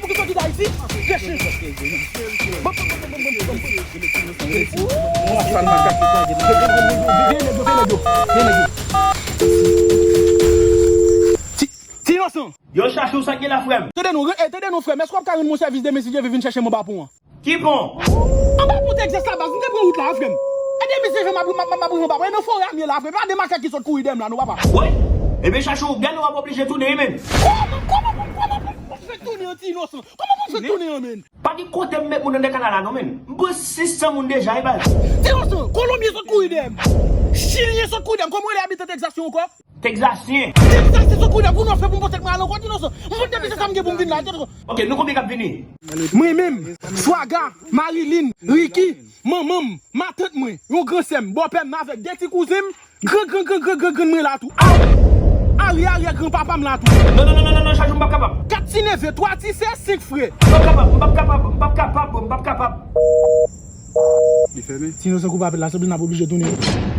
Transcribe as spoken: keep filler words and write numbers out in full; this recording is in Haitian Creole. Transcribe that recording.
pou ki soti Dayiti? Vye chen. Ti, ti inosan. Yo, Chachou, sa k gen la, frè m? Tande non, e, tande non, frè m. Èske w ap ka rann mwen sèvis demen si Dye vle vin chèche m anba pon an? Ki pon? Anba pon Texas la, baz, m te pran wout la, frè m. E demen si Dye vle m ap, m ap, m ap, m ap rive anba pon an. E nan forè a m ye la, frè m. Pa de makak ki sot kouri dèyè m la, non, papa. Wi. Ebyen, Chachou, gade w ap oblije tounen, wi, menm. Kòman, kòman, kòman, kòman pou m fè tounen an, ti inosan? Kòman pou m fè tounen an, menm? Pa gen kote m met moun anndan kanal la non, menm. M pran sis san moun deja, wi, baz. Ti inosan, Kolonbyen sot kouri dèyè m. Chilyen sot kouri dèyè m. Kòman w rele abitan Texas yo ankò? Texasyen. Texasyen sot kouri dèyè m. Pou nou fè pou m pote mwen al ankò, ti inosan. M pote depi se sa m gen pou m vin la, ti inosan. Ok, nou konbyen k ap vini? Mwen menm, Swaga, Marilyn, Ricky, manman m, matant mwen, yon gran sè m, bòpè m avèk de ti kouzen m, gran, gran, gran, gran, gran, grann mwen la tou. Aryè, aryè, aryè, granpapa m la tou. Non, non, non, non, non, non, Chachou, m p ap kapab. Kat ti neve, twa ti sè, senk frè. M p ap kapab, m p ap kapab, m p ap kapab, bro, m p ap kapab. Li fèmen. Ti inosan koupe apèl la, sanble n ap oblije tounen.